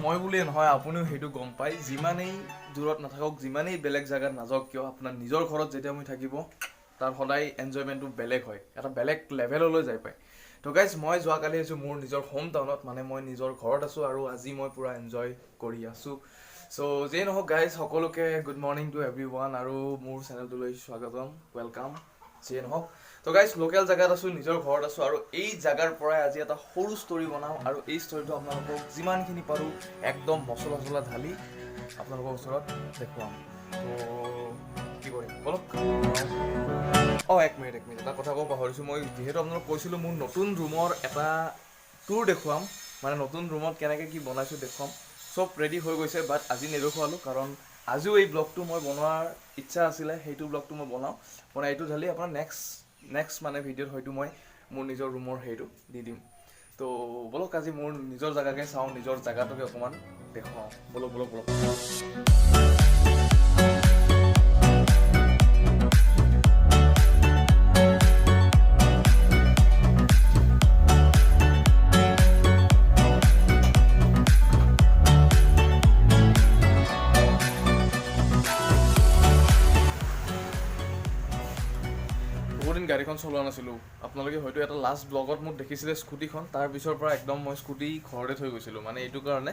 মই বুলিয়ে নহয়, আপুনিও সেইটো গম পায়। যিমানেই দূৰত নাথাকক, যিমানেই বেলেগ জেগাত নাযাওক কিয়, আপোনাৰ নিজৰ ঘৰত যেতিয়া মই থাকিব, তাৰ সদায় এনজয়মেণ্টটো বেলেগ হয়, এটা বেলেগ লেভেললৈ যাই পায়। তো গাইজ, মই যোৱাকালি আহিছোঁ মোৰ নিজৰ হোম টাউনত, মানে মই নিজৰ ঘৰত আছোঁ আৰু আজি মই পূৰা এনজয় কৰি আছোঁ। চ' যিয়ে নহওক গাইজ, সকলোকে good morning to everyone আৰু মোৰ চেনেলটোলৈ স্বাগতম, welcome. যিয়ে নহওক, তো গাইজ, লোকেল জেগাত আছোঁ, নিজৰ ঘৰত আছোঁ আৰু এই জেগাৰ পৰাই আজি এটা সৰু ষ্টৰি বনাওঁ আৰু এই ষ্টৰিটো আপোনালোকক যিমানখিনি পাৰোঁ একদম মছলা চছলা ঢালি আপোনালোকৰ ওচৰত দেখুৱাম। তো কি কৰিম, ব'লক। অঁ, এক মিনিট, এক মিনিট, এটা কথা ক'ব পাহৰিছোঁ মই। যিহেতু আপোনালোক কৈছিলোঁ মোৰ নতুন ৰুমৰ এটা টুৰ দেখুৱাম, মানে নতুন ৰুমত কেনেকৈ কি বনাইছোঁ দেখুৱাম। চব ৰেডি হৈ গৈছে, বাট আজি নেদেখুৱালোঁ, কাৰণ আজিও এই ব্লগটো মই বনোৱাৰ ইচ্ছা আছিলে। সেইটো ব্লগটো মই বনাওঁ, বনাই এইটো ঢালি আপোনাৰ নেক্সট নেক্সট মানে ভিডিঅ'ত হয়তো মই মোৰ নিজৰ ৰুমৰ সেইটো দি দিম। তো ব'লক, আজি মোৰ নিজৰ জেগাকে চাওঁ, নিজৰ জেগাটোকে অকণমান দেখুৱাওঁ। ব'লক, ব'লক, ব'লক। বহুদিন গাড়ীখন চলোৱা নাছিলোঁ। আপোনালোকে হয়তো এটা লাষ্ট ব্লগত মোক দেখিছিলে স্কুটিখন। তাৰ পিছৰ পৰা একদম মই স্কুটি ঘৰতে থৈ গৈছিলোঁ। মানে এইটো কাৰণে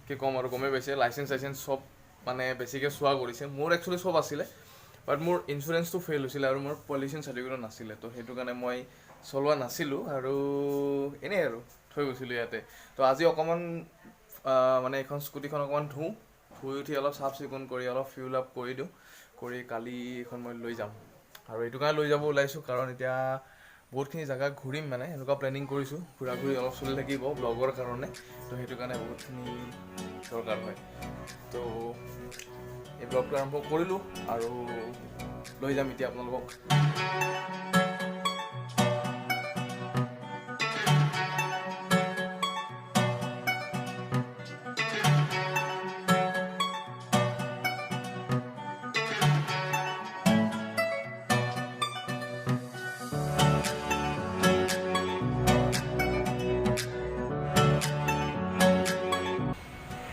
কি ক'ম আৰু, গমেই পাইছে, লাইচেঞ্চ চাইচেঞ্চ চব মানে বেছিকৈ চোৱা কৰিছে। মোৰ একচুৱেলি চব আছিলে, বাট মোৰ ইঞ্চুৰেঞ্চটো ফেইল হৈছিলে আৰু মোৰ পলিউশ্যন চাৰ্টিফিকেটো নাছিলে। তো সেইটো কাৰণে মই চলোৱা নাছিলোঁ আৰু এনেই আৰু থৈ গৈছিলোঁ ইয়াতে। তো আজি অকণমান মানে এইখন স্কুটিখন অকণমান ধুওঁ, ধুই উঠি অলপ চাফ চিকুণ কৰি অলপ ফিউল আপ কৰি দিওঁ, কৰি কালি এইখন মই লৈ যাম। আৰু এইটো কাৰণে লৈ যাব ওলাইছোঁ, কাৰণ এতিয়া বহুতখিনি জেগা ঘূৰিম, মানে এনেকুৱা প্লেনিং কৰিছোঁ। ঘূৰা ঘূৰি অলপ চলি থাকিব ব্লগৰ কাৰণে, তো সেইটো কাৰণে বহুতখিনি দৰকাৰ হয়। তো এই ব্লগটো আৰম্ভ কৰিলোঁ আৰু লৈ যাম এতিয়া আপোনালোকক।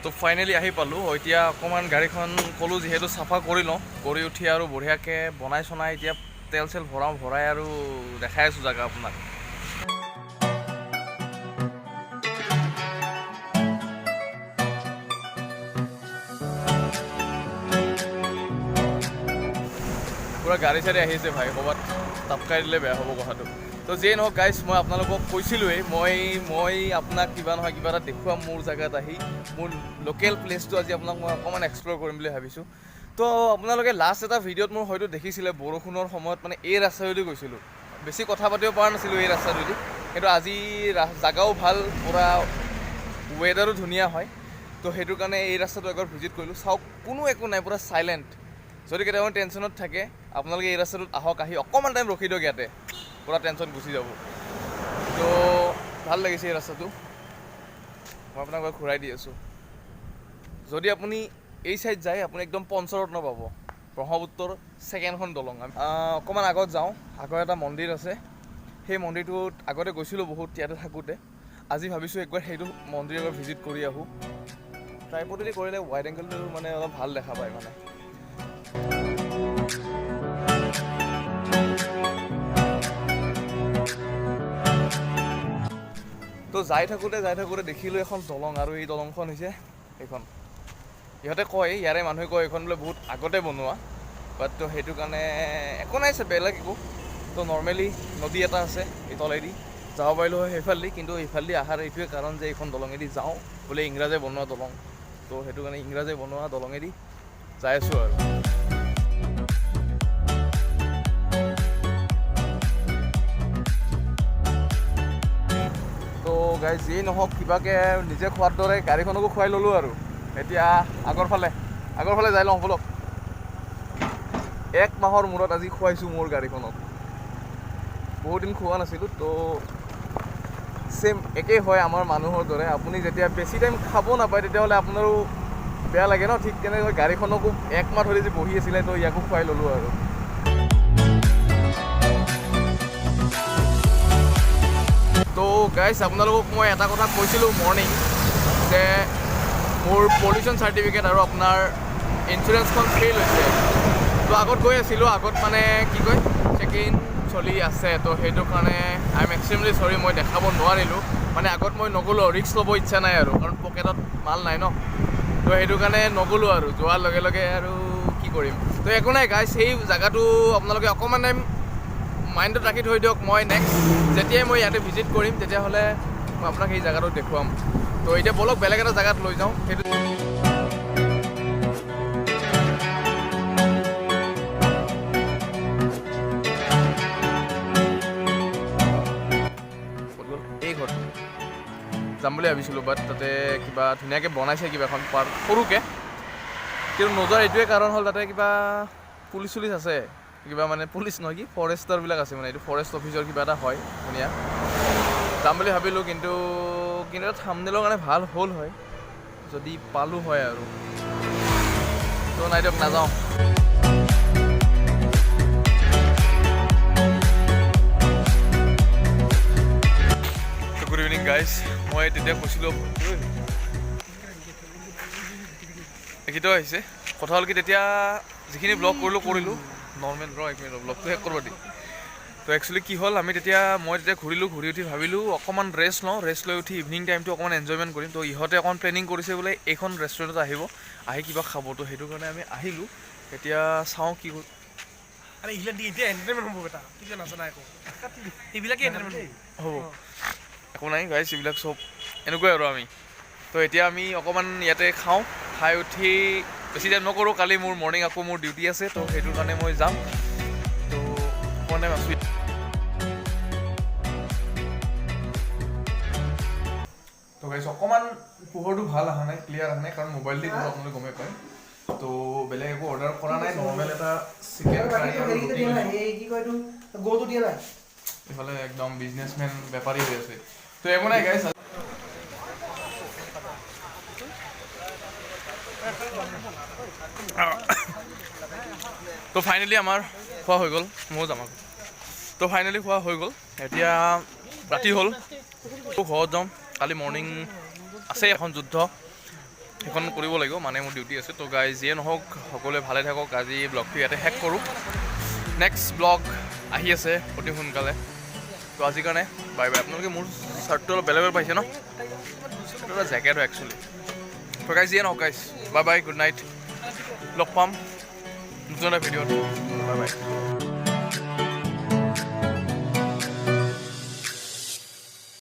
তো ফাইনেলি আহি পালোঁ। এতিয়া অকণমান গাড়ীখন ক'লোঁ যিহেতু চাফা কৰি লওঁ, কৰি উঠি আৰু বঢ়িয়াকৈ বনাই চনাই এতিয়া তেল চেল ভৰাওঁ, ভৰাই আৰু দেখাই আছোঁ জেগা আপোনাক। পূৰা গাড়ী চাড়ী আহিছে ভাই, ক'ৰবাত টপকাই দিলে বেয়া হ'ব কথাটো। তো যিয়ে নহওক গাইজ, মই আপোনালোকক কৈছিলোঁৱেই, মই আপোনাক কিবা নহয় কিবা এটা দেখুৱাম মোৰ জেগাত আহি। মোৰ লোকেল প্লেচটো আজি আপোনাক মই অকণমান এক্সপ্ল'ৰ কৰিম বুলি ভাবিছোঁ। তো আপোনালোকে লাষ্ট এটা ভিডিঅ'ত মোৰ হয়তো দেখিছিলে, বৰষুণৰ সময়ত মানে এই ৰাস্তাটোদি গৈছিলোঁ। বেছি কথা পাতিব পৰা নাছিলোঁ এই ৰাস্তাটোদি, কিন্তু আজি জাগাও ভাল, পূৰা ৱেডাৰো ধুনীয়া হয়। তো সেইটো কাৰণে এই ৰাস্তাটো এবাৰ ভিজিট কৰিলোঁ। চাওক, কোনো একো নাই, পূৰা চাইলেণ্ট। যদি কেতিয়াবা টেনশ্যনত থাকে, আপোনালোকে এই ৰাস্তাটোত আহক, আহি অকণমান টাইম ৰখি দিয়ক ইয়াতে, পূৰা টেনশ্যন গুচি যাব। তো ভাল লাগিছে এই ৰাস্তাটো। মই আপোনাক এবাৰ ঘূৰাই দি আছোঁ। যদি আপুনি এই চাইড যায়, আপুনি একদম পঞ্চৰত্ন পাব, ব্ৰহ্মপুত্ৰৰ ছেকেণ্ডখন দলং। অকণমান আগত যাওঁ, আগত এটা মন্দিৰ আছে। সেই মন্দিৰটোত আগতে গৈছিলোঁ বহুত ইয়াতে থাকোঁতে। আজি ভাবিছোঁ একবাৰ সেইটো মন্দিৰ এবাৰ ভিজিট কৰি আহোঁ। ট্ৰাইপডেদি কৰিলে ৱাইড এংগলটো মানে অলপ ভাল দেখা পায় মানে। তো যাই থাকোঁতে যাই থাকোঁতে দেখিলোঁ এখন দলং আৰু এই দলংখন হৈছে এইখন। ইহঁতে কয়, ইয়াৰে মানুহে কয়, এইখন বোলে বহুত আগতে বনোৱা। বাট তো সেইটো কাৰণে একো নাই, বেলেগ একো। তো নৰ্মেলি নদী এটা আছে, এই তলেদি যাব পাৰিলোঁ হয় সেইফালেদি, কিন্তু এইফালেদি অহাৰ এইটোৱে কাৰণ যে এইখন দলঙেদি যাওঁ বোলে ইংৰাজে বনোৱা দলং। তো সেইটো কাৰণে ইংৰাজে বনোৱা দলঙেদি যাই আছোঁ আৰু। তো গাইজ, যিয়েই নহওক, কিবাকে নিজে খোৱাৰ দৰে গাড়ীখনকো খুৱাই ল'লোঁ আৰু এতিয়া আগৰ ফালে যাই লওঁ ব'লক। এক মাহৰ মূৰত আজি খুৱাইছোঁ মোৰ গাড়ীখনক, বহুত দিন খোৱা নাছিলোঁ। তো ছেইম একেই হয় আমাৰ মানুহৰ দৰে, আপুনি যেতিয়া বেছি টাইম খাব নাপায়, তেতিয়াহ'লে আপোনাৰো বেয়া লাগে ন। ঠিক তেনেকৈ গাড়ীখনকো এক মাহ ধৰি যে বহি আছিলে, তো ইয়াকো খুৱাই ল'লোঁ আৰু। তো গাইজ, আপোনালোকক মই এটা কথা কৈছিলোঁ মৰ্ণিং যে মোৰ পলিউশ্যন চাৰ্টিফিকেট আৰু আপোনাৰ ইঞ্চুৰেঞ্চখন ফেইল হৈছে। তো আগত গৈ আছিলোঁ, আগত মানে কি কয় চেক ইন চলি আছে। তো সেইটো কাৰণে I am extremely sorry, মই দেখাব নোৱাৰিলোঁ। মানে আগত মই নগ'লোঁ, ৰিস্ক ল'ব ইচ্ছা নাই আৰু, কাৰণ পকেটত মাল নাই ন। তো সেইটো কাৰণে নগ'লোঁ আৰু যোৱাৰ লগে লগে আৰু কি কৰিম। তো একো নাই গাইজ, সেই জেগাটো আপোনালোকে অকণমান টাইম মাইণ্ডত ৰাখি থৈ দিয়ক। মই নেক্সট যেতিয়াই মই ইয়াতে ভিজিট কৰিম, তেতিয়াহ'লে মই আপোনাক সেই জেগাটো দেখুৱাম। তো এতিয়া ব'লক, বেলেগ এটা জেগাত লৈ যাওঁ। সেইটো ক'ত গ'ল? এই ঘৰটো যাম বুলি ভাবিছিলোঁ, বাট তাতে কিবা ধুনীয়াকৈ বনাইছে কিবা এখন পাৰ্ক সৰুকৈ। কিন্তু নোযোৱাৰ এইটোৱে কাৰণ হ'ল, তাতে কিবা পুলিচ চুলিচ আছে কিবা, মানে পুলিচ নহয় কি ফৰেষ্টাৰবিলাক আছে, মানে এইটো ফৰেষ্ট অফিচৰ কিবা এটা হয়। ধুনীয়া যাম বুলি ভাবিলোঁ, কিন্তু এটা থামনেলৰ কাৰণে ভাল হ'ল হয় যদি পালোঁ হয় আৰু। তো নাই দিয়ক, নাযাওঁ। গুড ইভিনিং গাইজ, মই তেতিয়া কৈছিলোঁ, এইকেইটাও আহিছে। কথা হ'ল কি, তেতিয়া যিখিনি ব্লগ কৰিলোঁ কৰিলোঁ নৰ্মেল। ৰ এক মিনিট, ব্লগটো শেষ কৰিব দি। তো একচুৱেলি কি হ'ল, আমি তেতিয়া মই তেতিয়া ঘূৰিলোঁ, ঘূৰি উঠি ভাবিলোঁ অকণমান ৰেষ্ট লওঁ, ৰেষ্ট লৈ উঠি ইভিনিং টাইমটো অকণমান এনজয়মেণ্ট কৰিম। তো ইহঁতে অকণমান প্লেনিং কৰিছে বোলে এইখন ৰেষ্টুৰেণ্টত আহিব, আহি কিবা খাব। তো সেইটো কাৰণে আমি আহিলোঁ। এতিয়া চাওঁ কি আৰে এইবিলাক দি এতিয়া এণ্টাৰটেইনমেণ্ট হ'ব বেটা, তুই কিয় নাজানা একো, এইবিলাকে এণ্টাৰটেইনমেণ্ট। হ'ব, একো নাই গাইছ, এইবিলাক চব এনেকুৱাই আৰু। আমি তো এতিয়া আমি অকণমান ইয়াতে খাওঁ, খাই উঠি বেছি টাইম নকৰোঁ। কালি মোৰ মৰ্ণিং আকৌ মোৰ ডিউটি আছে, তো সেইটো কাৰণে মই যাম। তো অকণমান টাইম আছোঁ। তো গাইছ, অকণমান পোহৰটো ভাল অহা নাই, ক্লিয়াৰ অহা নাই, কাৰণ মোবাইল দি কৰোঁ, আপোনালোকে গমেই পায়। তো বেলেগ একো অৰ্ডাৰ কৰা নাই, নৰ্মেল এটা চিকেন ফ্ৰাই আৰু ৰুটি লৈছোঁ। কি কয় এইটো গৰুটো দিয়া নাই। এইফালে একদম বিজনেছমেন বেপাৰী হৈ আছে। তো একো নাই গাইছ। তো ফাইনেলি আমাৰ খোৱা হৈ গ'ল, ময়ো যাম আকৌ। তো ফাইনেলি খোৱা হৈ গ'ল, এতিয়া ৰাতি হ'ল, তো ঘৰত যাওঁ। কালি মৰ্ণিং আছে এখন যুদ্ধ, সেইখন কৰিব লাগিব, মানে মোৰ ডিউটি আছে। তো গাইজ, যিয়ে নহওক, সকলোৱে ভালে থাকক। আজি ব্লগটো ইয়াতে শেষ কৰোঁ। নেক্সট ব্লগ আহি আছে অতি সোনকালে। তো আজিৰ কাৰণে বাই বাই। আপোনালোকে মোৰ চাৰ্টটো অলপ বেলেগ পাইছে ন, এইটো এটা জেকেট হয় একচুৱেলি। তো গাইজ, যিয়ে নহওক guys, bye bye, good night. লগ পাম নতুন এটা ভিডিঅ'ত। Bye bye.